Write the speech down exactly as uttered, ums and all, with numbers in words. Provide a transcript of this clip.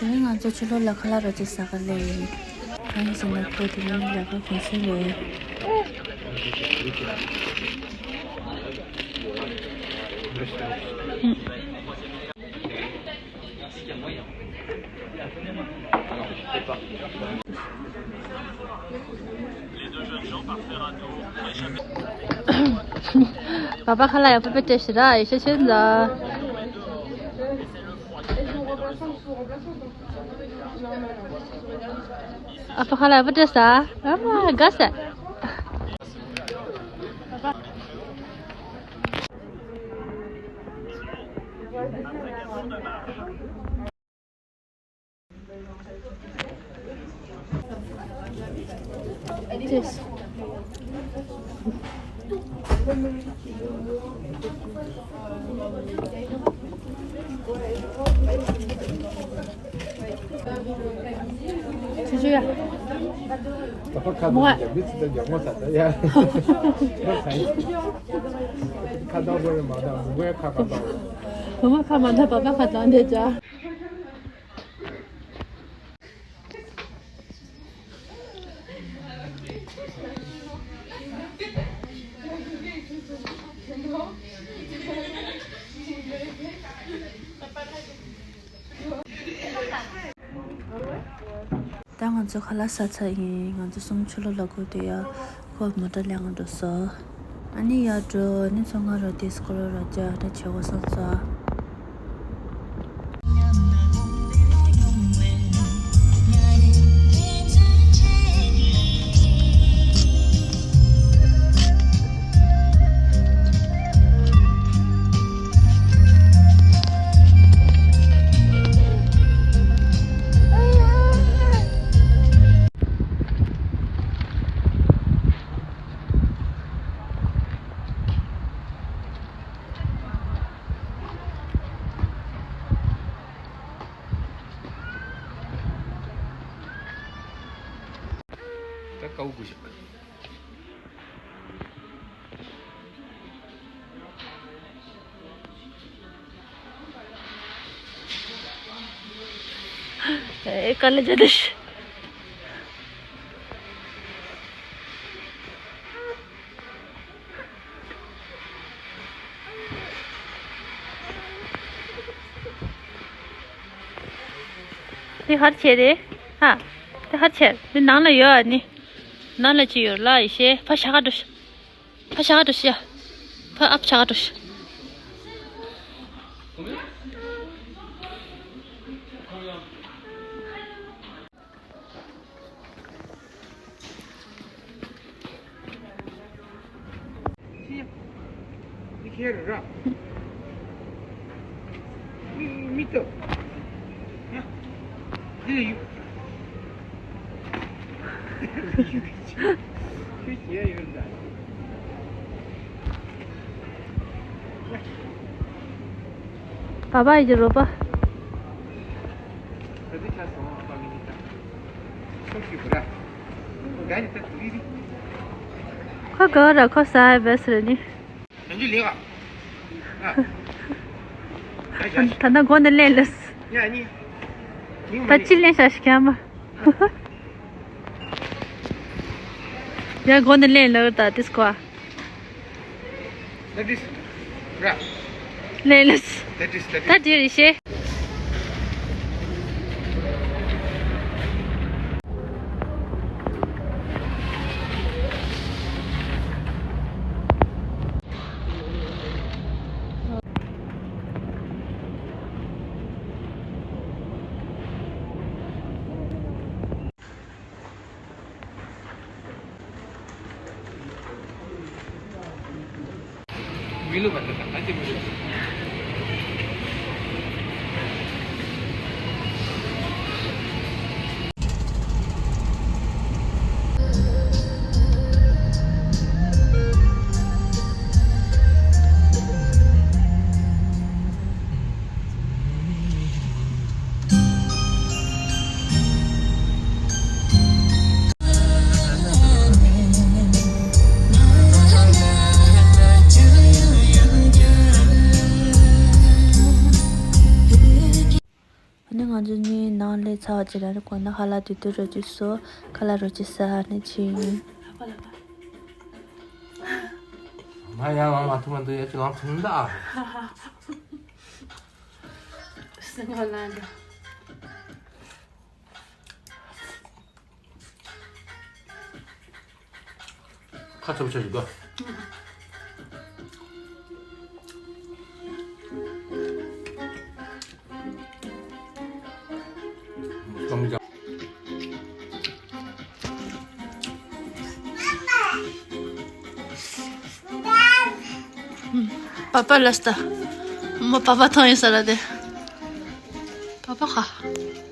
དེ་རིང་ང་ཚོ་ཕྱི་ལོགས་ལ་ཁ་ལག་རོ་ཅིག་ཟ་ག་སླེབས་ཡིན། གང་ཡིན་ཟེར་ན་ཁོ་དེ་རིང་ལས་ཀ་གུང་སེང་རེད། པ་པ་ཁ་ལག་ཡག་པོ་དཔེ་སྤྲད་ཤག་ར། ཡེ་ཤེས་ཆོས་འཛིན། ཨ་ཕ་ཁ་ལག་ཡག་པོ་སྤྲད་ཤག་ཨ་མ་དགའ་ཤག་ཁ་བཏང་དགོས་རེད་མ་གཏོགས་མི་དགོས་ཁ་བཏང་། བུ་མོ་ཁ་མ་བཏང་པ་པ་ཁ་བཏང་བསྡད་ཅག་ད་ང་ཚོ་ཁ་ལག་ཟ་ཚར་ཡིན། ང་ཚོ་གསུམ་ཕྱི་ལོགས་ལ་སྒུག་བསྡད་ཡ། ཁོ་མོ་ཊ་ལེན་ག་འགྲོ་སོང་། ཨ་ནི་ཡར་འགྲོ་ནི་ཚོ་ང་རོ་དེ་སྐོར་རོ་ར་ཅག་ད་བྱེད་དགོས་སོང་ཙང་། ད་ཀའུ་གུ་ཞིག་ཨེ་ཀ་ལ་ཇ་དུ་ཤི། དེ་ཧར་ཆེ་རེད། ཧ། དེ་ཧར་ཆེ། དེ་ནང་ལ་ཡོད་ཨ་ནི། ནང་ལ་ཅི་ཡོད་ལ་ཡེ་ཤེས། ཕ་ཤ་ག་འགྲོ་ཤི། ཕ་ཤ་ག་འགྲོ་ཤི་ཡ། ཕ་ཨ་ཕ་ཤ་ག་འགྲོ་ཤི། ཁྱེད་རང་མི་མི་ལྟོས། ཡ། འདི་ལ་ཡུག་ཁྱོད་ཀྱིས་ཡོད་ད། པ་པ་ཡི་གི་རོ་པ། ད་འདི་ཆ་སོང་ཨ་ཕ་མི་ནི་ད། སོང་ཞིག་གོ་ར། ད་ནི་ད་དུ་རི་རི། ཁོ་ག་ར་ཁོ་ས་ཡ་བེ་སི་རེད་ནི། ཡང་ཅི་ལེགས་ཨ། ད་ད་ན་སྒོ་ནས་ལེན་ལེས། ཡ་ནི། ད་ཅི་ལེན་ཤ་ཤི་ཁྱམ་མ། ཡ་སྒོ་ནས་ལེན་ལེ་ད་དིས་ཀོ། That is, yeah. ལེན་ལེས། That is, that is. ད་དེ་རེད་ཤེས། མི་ལུས་པ་དེ་དང་ག་གེ་མི་ལུས། ཨ་ནི་ང་ཚོ་གཉིས་ནང་སླེབས་ཚར་བ་ཅིག་ལ་ནི་ཁོ་ན་ཁ་ལག་དེ་དུས་རོ་ཅིག་སོ། ཁ་ལག་རོ་ཅིག་ཟ་ནི་ཆི་ཡིན། ང་ཡང་ལངས་མ་ཐུབ་མ་འདུག་ཡ་ཅིག་ལངས་ཐུབ་ན་ད། སེམས་པ་ལངས་འདུག་ཁ་ཚུབ་ཆ་ཞིག་གོ། སྐམ་ཅང་། པ་པ་ལ་སྟ། མོ་པ་པ་ཐོང་ཡིན་ས་ལ་དེ། པ་པ་ཁ།